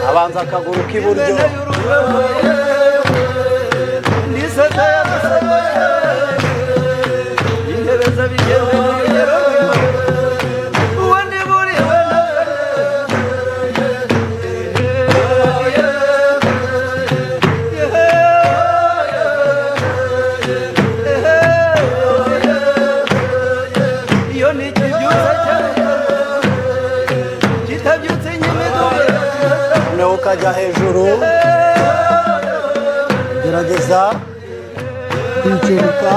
Abanza akaguru k'iburyo. Noneho ukajya hejuru, gerageza kwikebuka,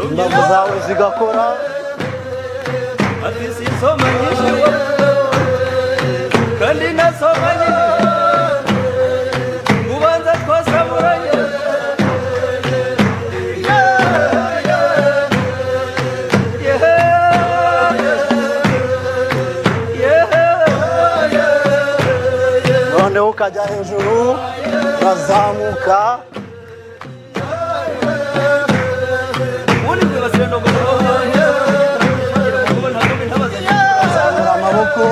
imbavu zawe zigakora. Ati sinsoma nyinshi kandi nasomanye, ubanza twasaburanye. Noneho ukajya hejuru, urazamuka. Uzamura amaboko.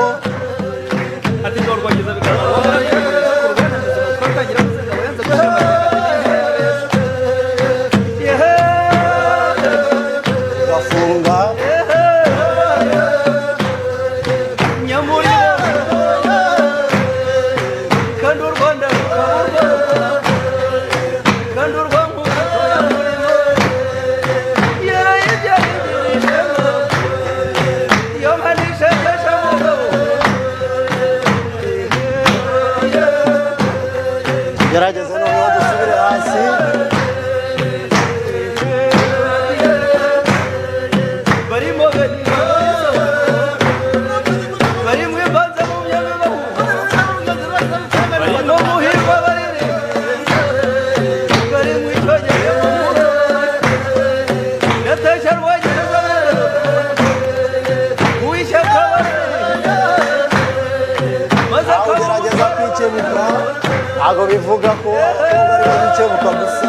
Ugafunga. Kandi u Rwanda rukaba, kandi u Rwanda iyo mpanishegesha mugabo. Gerageza noneho dusubire hasi. Barimo barimo imbanza mu myamibahu, barimo muhirwa, barere bari mu icyogere mu mbuga natashya rwagereza uw'ishyaka maze. Aho ugerageza kwikebuka, ntabwo bivuga ko abakobwa aribo bikebuka gusa.